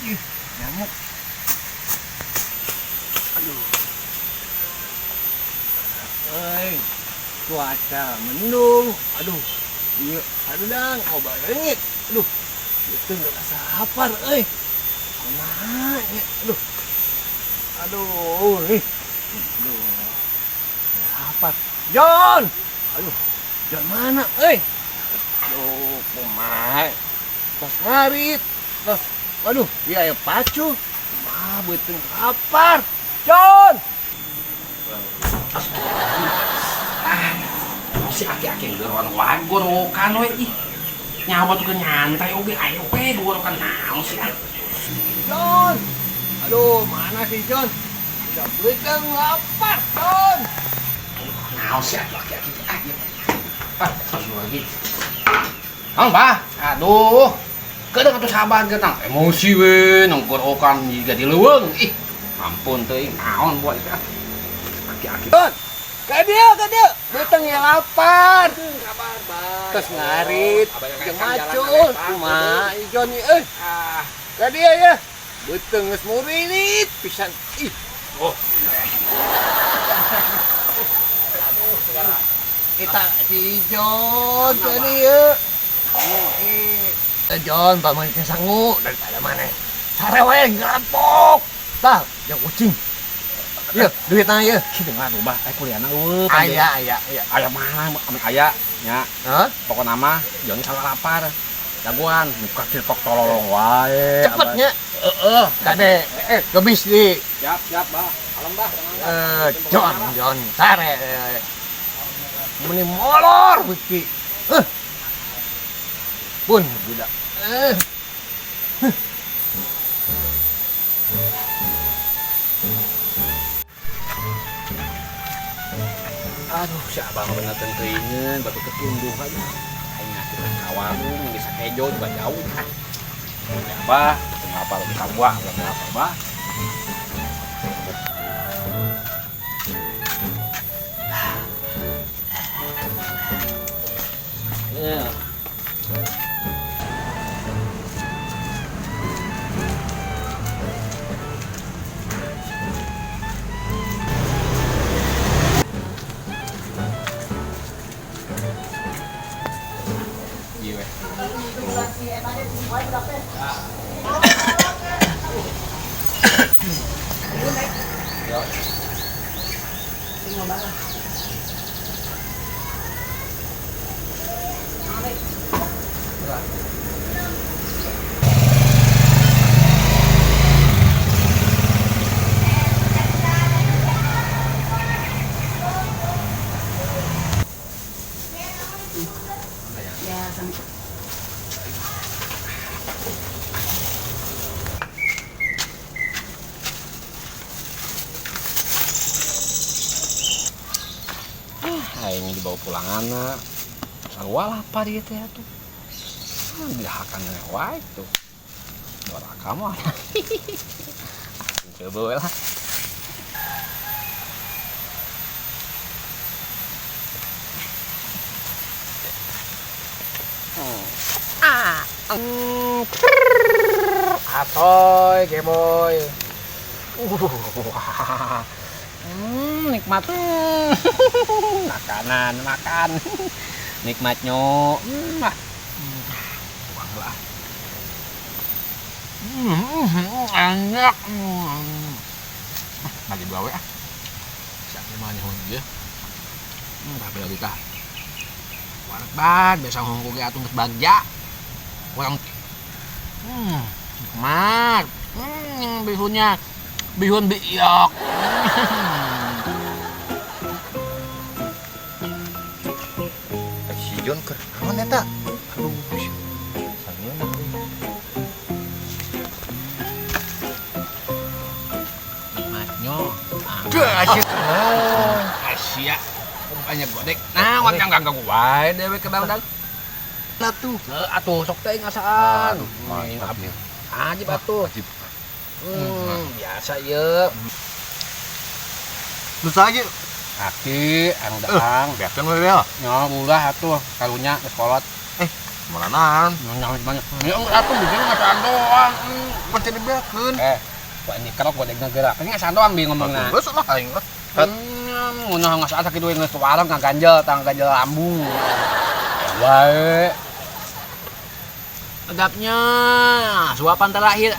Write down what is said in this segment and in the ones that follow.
Ih, nyamuk. Aduh. Euy, cuaca mendung. Aduh. Iya, aduh dang, obat leungit. Aduh. Itu nggak rasa lapar euy. Kumaha nya? Aduh. Aduh, ih. Aduh. Lapar. John. Aduh. John mana euy? Aduh, kumaha. Tos ngarit. Tos, waduh, iya aya pacu. Kumaha beuteung lapar. John. Ah, si aki-aki gorokan wae gorokan we ih. Nyawa tuh nyantai oge ayo we gorokan naon sih ah. John. Aduh, mana sih John? Udah beuteung lapar, John. Naon sih atuh aki-aki teh ah ieu. Ah, terus lagi. Ang bah, aduh. Kedeung atuh sabar geutang. Emosi we nang gorokan jiga di leuweung. Ih, ampun teuing naon buat itu ah. Aki-aki. John. Ka dieu. Beuteung ya lapar. Sabar, bah. Terus ngarit, jeung macul. Kumaha John ieu euy? Ah, Ka dieu ya. Beuteung geus murilit pisan. Ih. Oh. Kita si John ka dieu. Eh, John, paman sangu daripada mana? Sare we ngerampok. Tah, yang kucing. Iya, duitna ieu. Kieu dengar rubah aya kuliahna eueuh. Aya, aya, aya. Aya mana amin aya nya. Hah? Pokokna mah Joni salah lapar. Jagoan muka cirkok tololong wae. Cepetnya. Heeh. Kade, gebis di. Siap, siap, Bah. Kalem, Bah. John, John, sare. Meni molor beuki. Pun budak. Aduh, si abang bener teuingeun batu ketunduh aja. Aing ngati ka warung bisa kejo juga jauh. Ya, Abah, kenapa lagi kabuah, kenapa, Bah? Ya. Iya, weh. Aing dibawa pulang anak. Sarua lapar ieu teh atuh. Dihakan wae tuh. Doraka mah. Coba we lah. Atoy, keboy. Nikmat. Makanan, makan. Nikmatnya. Buang lah. Enak. Bagi dua we ah. Siapa mah nyaho ieu. Tapi lagi tah. Wareg banget, biasa ngomong ge atuh geus bagja. Kurang. Nikmat. Bihunnya. Bihun biok. Si John keur naon eta? Aduh, sangeuna euy. Nikmatnya. Duh, asyik. Asia. Banyak godek. Nah, wakang ganggu wae dewe ke dalam. Lah tuh. Heuh, atuh sok teh ngasaan. Mantap ya. Ajib atuh. Ajib. Biasa ieu. Lu saja. Aki, anu daang. Beakeun we ya. Nya ulah atuh karunya geus kolot. Maranan. Nya banyak. Ya atuh bikin ngasaan doang. pan teu dibeakeun. Wah ini kerok gua deg gerak. Ini asa doang bi ngomongna. Geus lah aing lah. Ngunah geus asa kitu geus warang ngaganjel tang ganjel lambung. Wae. Sedapnya suapan terakhir.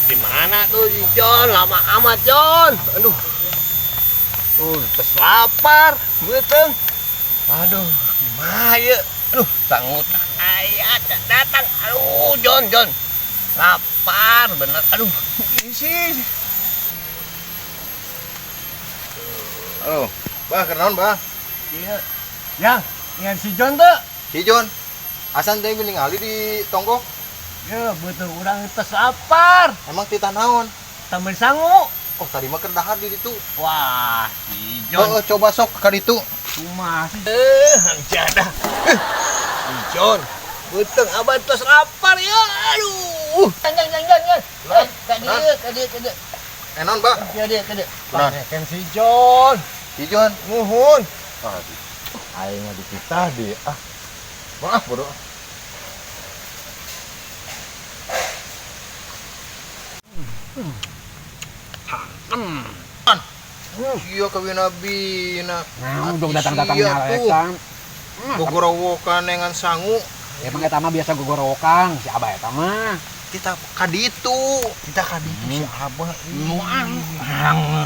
Di mana tuh si John? Lama amat John. Aduh. Terus lapar, beuteung. Aduh, kumaha ieu? Aduh, sangut aya datang. Aduh, John, John. Lapar bener. Aduh, isi. Oh, bah kenaon bah? Iya. Yang, ngan si John tuh. Si John. Asan teh ningali di tongkok. Ya, beuteung urang teh lapar. Emang titah naon? Tambah sangu. Oh, tadi mah keur dahar di ditu. Wah, si John. Oh, coba sok ka ditu. Kumaha sih? Hang jadah. Si John. Beuteung abah tos lapar ya. Aduh. Jangan, jangan, jangan. Ka dieu, ka dieu, ka dieu. Naon, bah? Ka dieu, ka dieu. Nah. Kan si John. Si John. Muhun. Ah, aing mah dititah di ah. Maaf, bodoh. Iya kawin abina. Nah, udah datang-datangnya eta. Gogorowokan dengan sangu. Emang eta mah biasa gogorowokan si Abah eta mah. Kita kaditu, kita kaditu si Abah. Nu ang,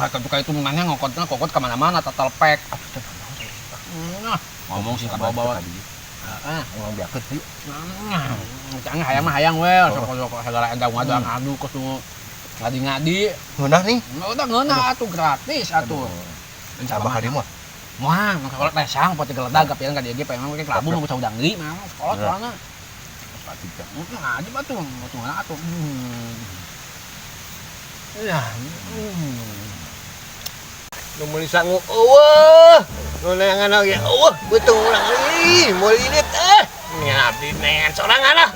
kata buka itu nanya ngokotna kokot ka mana-mana total pack. Nah, ngomong sih kabawa-bawa. Heeh, ngomong biakeun yuk. Jangan hayang mah hayang we, sok-sok segala endang wadang adu kos nu ngadi-ngadi. Ngeunah nih. Udah ngeunah atuh gratis atuh. Abah hari mah. Wah, maka kalau lesang pote geledag kapian ka dieu ge pengen ke labu nu saudang deui mah sekolah soalna. Ngaji atuh, atuh ngeunah atuh. Ya. Nu meuli sangu eueuh. Nu neangan oge eueuh, beuteung urang euy, moal ilit eh. Nya abdi neangan sorangan ah.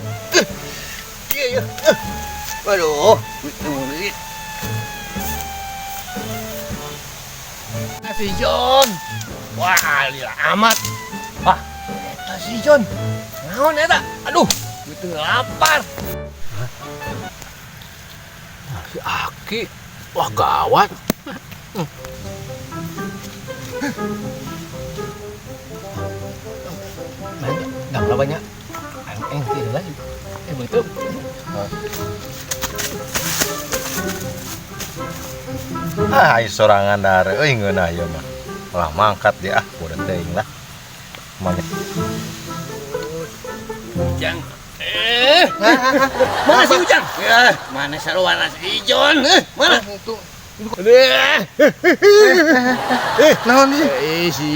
Ieu ieu. Waduh, beuteung ilit. Si John. Wah, lila amat. Wah, eta si John. Naon eta? Aduh, beuteung lapar. Si Aki. Wah, gawat. Enggak berapa banyak. Aing tidak lagi. Betul. Ah, ai sorangan dare euy ngeunah ieu mah. Malah mangkat dia ah, bodoh teuing lah. Mana? Ujang. Mana si Ujang? Ya, mana sarwana si John? Mana? Itu. Naon sih? Si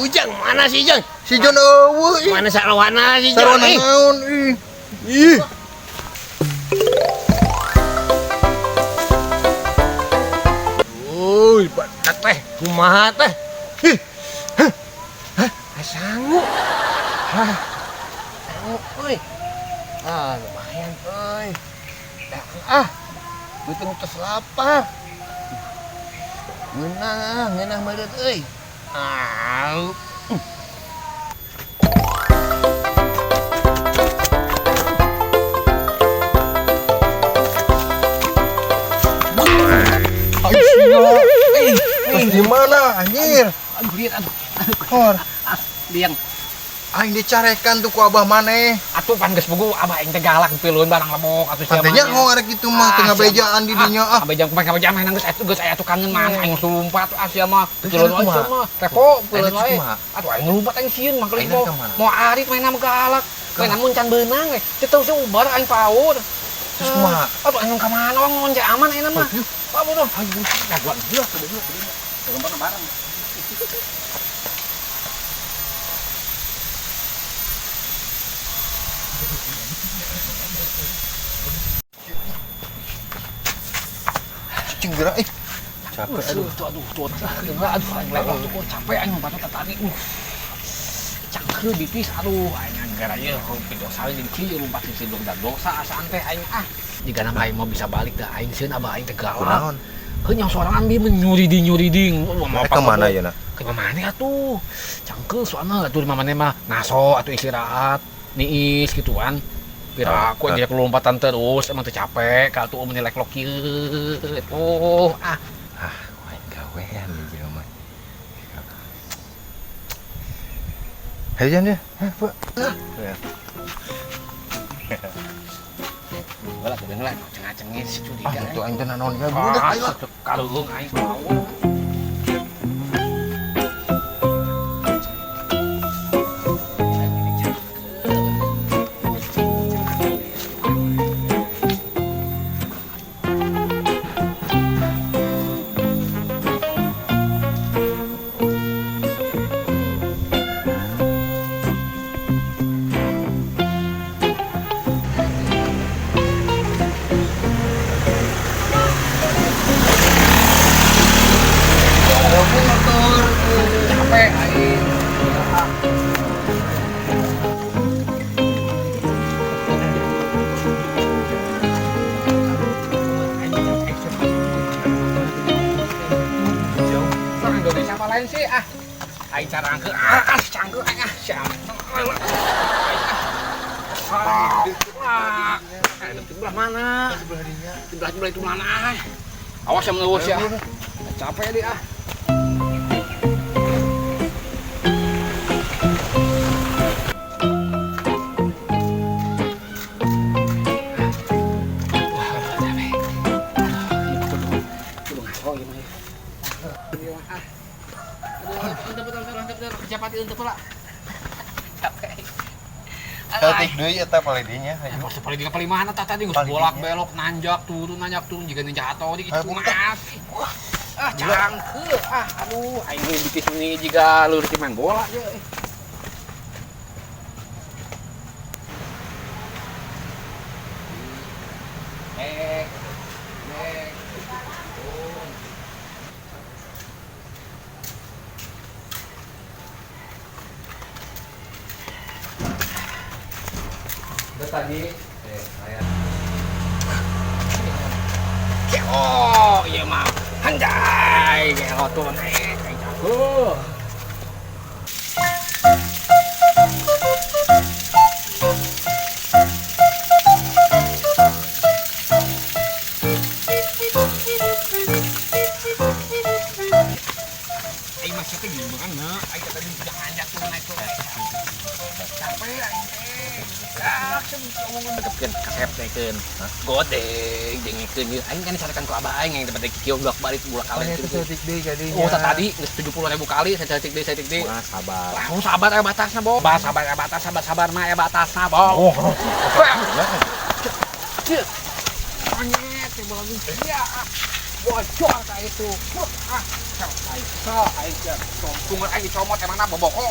Ujang, mana si Ujang? Si John eueuh. Mana sarwana si John? Sarwana naon ih. Ih. Uy, badak teh, kumaha teh? Ih. Hah? Hah? Sangu. Hah. Sangu euy. Ah, lumayan euy. Ah. Beuteung tos lapar. Ngeunah, ngeunah meureut euy. Ah. Terus di mana anjir? Aduh, lihat aduh. Hor. Liang. Aing dicarekan tuh ku abah maneh. Atuh pan geus pugu abah aing teh galak piluan barang lebok atuh sia. Katanya nyaho arek kitu mah teu ngabejaan di dinya ah. Ngabejaan kumaha ngabejaan mah geus atuh geus aya tukangeun maneh aing lumpat ah sia mah. Piluan wae sia mah. Repo piluan wae. Atuh aing lumpat aing sieun mah keuli mau arit main mah galak. Main mun can beunang we. Teu teu ubar aing paur. Terus kumaha? Atuh aing ka mana wong aman ayeuna mah. Pak bodoh. Ayo jagoan heula kudu heula. Lompat bareng. Cicing gerak ih. Capek aduh. Aduh, aduh, aduh, aduh, aduh, capek aing lompatna tadi. Cangkreuh bipis aduh aing gara ieu dosa jeung kieu lompat sisi dan dosa asaan teh aing ah. Jigana mah aing mau bisa balik dah aing sieun abah aing teh galak. Kunaon? Heuh nyaho sorangan bi menyuriding-nyuriding. Rek ka mana ayeuna? Ke mana atuh? Cangkeul soalna atuh di mamane mah ngaso atuh istirahat, niis gituan. Pira aku aja lompatan terus emang teu capek ka atuh mun leklok kieu. Oh, ah. Ah, aing gawean ieu jelema. Hayu jan ya. Hah, Pak. Ya. Lah kedeung lah cengah-cengih si curiga. Ah, itu aing teh nanaon ge budak aing lah. Kaleuheung aing. Capek aing. Orang Indonesia apa lain sih ah. Aing carangkeun ah cangkeul aing ah siam. Ah, sebelah mana? Sebelah dinya. Sebelah itu mana? Awas yang menurut ya. Capek deh ah. Wah, capek. Aduh, kudu ngaso ieu mah. Ieu ah. Aduh, kecepatan untuk pula. Capek. Saeutik deui eta paling dinya hayu. Maksud paling dinya paling mana tah tadi geus bolak belok nanjak turun jiga ninja jatuh di kitu mah. Wah, ah cangkeul ah aduh aing bitis meni jiga leutik main bola ye. Nek. Nek. Udah tadi, saya. Oh, iya mah. Anjay, gelo tuh naik, kayak jago. Aing masih teh gimana? Aing tadi jangan tuh naik tuh. Capek aing teh. Ah, ngomong dekepkeun kasep teh. Godeng dengekeun ieu. Aing kan disarekan ku abah aing yang tempat kieu bolak-balik bolak-balik. Oh, itu saeutik deui jadinya. Oh, tadi geus 70.000 kali saya saeutik deui, Wah, sabar. Wah, sabar aya batasna, Bo. Bah, sabar aya batasna, sabar mah aya batasna, Bo. Oh. Monyet teh bola iya. Bocor ka itu. Ah, aing aing tunggu aing dicomot emangna boboko.